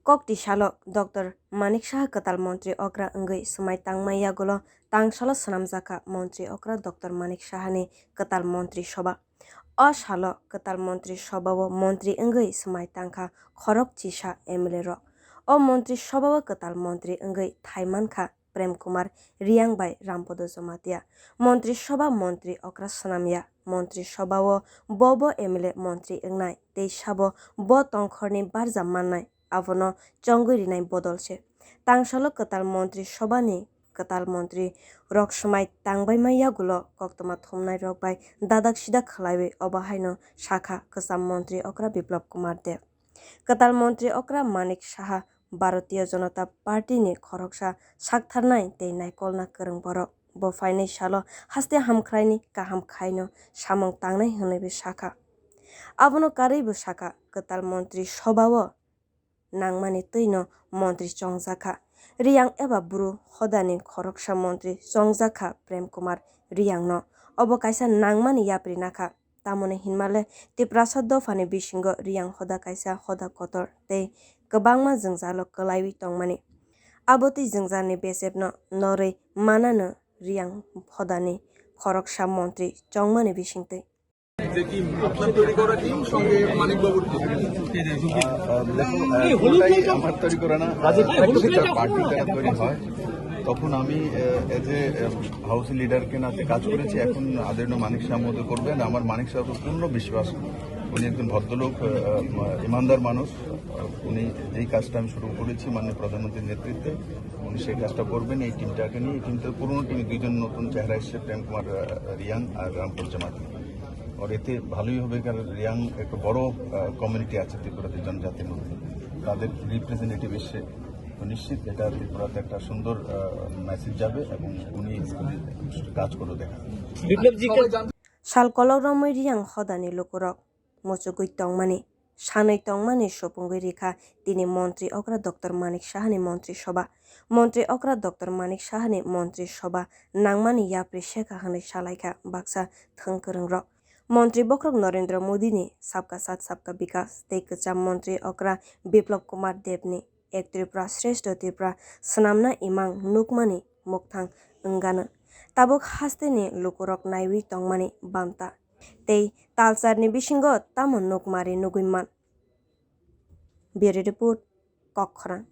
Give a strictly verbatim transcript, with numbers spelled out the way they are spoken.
Kokti salo Doctor Manik Saha kwtal montri okra wngwi swmai tangma yagulo tangsalo swnamjakha montri okra Doctor Manik Sahani kwtal montri soba. O salo kwtal montri sobao montri wngwi swmai tangkha khorok chisa M L A rok. O montri sobao kwtal montri wngwi thai mankha Prem Kumar Riyang bai Rampodo Jamatia. Montri soba montri okra swnamya. Montri sobao bobo M L A montri wngnai tei sabo bo tongkhorni barja mannai. Abono chongwi rinai bodol se. Tangsalo kwtal montri sobani kwtal montri rok swmai tangbaima yagulo koktwma thumnai rok bai dadak sidak khwlaiwi obo haino sakha kwcham montri okra Biplab Kumar Deb. Kwtal montri okra Manik Saha Bharatiya Janata Party ni khoroksa saktharnai tei naikolna kwrwng borok. Bo phainai salo haste hamkhraini kaham khaino samung tangnai hwnwibo sakha. Abono karwibo sakha, kwtal montri sobao nangmani twino montri chongjakha. Riyang eba bru hodani khoroksa montri chongjakha Prem Kumar Riyangno. Obo kaisa nangmani yapri nakha. Tamoni hinmale Tiprasa dophani bisingo Riyang hoda kaisa hoda kotor tei kwbangma jwngjalo kwlaiwi tongmani. Abo twi jwngjalni besepno norwi manano Riyang hodani khoroksa montri chongmani bisingtwi. যে টিম আপনার তৈরি করা টিম সঙ্গে মানিক বাবুর টিম আহ, দেখুন, আহ, পুরোটাই আমার তৈরি করা না। আহ, প্রত্যেকটা পার্টি যারা তৈরি হয়, তখন আমি এজ এ হাউস লিডারকে নাতে কাজ করেছি। এখন আদরণীয় মানিক শাহ মহোদয় করবেন। আমার মানিক শাহের উপর পূর্ণ বিশ্বাস। উনি একজন ভদ্রলোক, আহ, আহ, ইমানদার মানুষ। আহ, উনি যেই কাজটা আমি শুরু করেছি মাননীয় প্রধানমন্ত্রীর নেতৃত্বে, উনি সেই কাজটা করবেন। এই টিমটাকে নিয়ে, এই টিম তো পুরোনো টিম, দুইজন নতুন চেহারা এসছে, প্রেম কুমার আহ, রিয়াং আর রামপুর জামাতি। আর এতে ভালোই হবে, কারণ রিয়াং একটা বড় কমিউনিটি আছে ত্রিপুরাতে জনজাতির মধ্যে, তাদের রিপ্রেজেন্টেটিভ এসছে। তো নিশ্চিত এটা ত্রিপুরাতে একটা সুন্দর মেসেজ যাবে এবং উনি কাজ করে দেখা। Sal kolok romwi Riyang hodani lukurok muchugwi tongmani, sanwi tongmani supungwi rikha tini montri okra Doctor Manik Sahani montri soba. Montri okra Doctor Manik Sahani montri soba nangmani yapri sekha hwnwi salaikha baksa thwng kwrwngrok. Montri bokhorok Narendra Modini Sabka Sath Sabka Bikas tei kwcham montri okra Biplab Kumar Debni Ek Tripura Shrestho Tripura swnamna imang nukmani mukthang wngano. Tabuk hasteni lukurok naiwi tongmani banta tei talcharni bisingo tamo nukmari nugwi man. Bureau Report, Kokkhorang.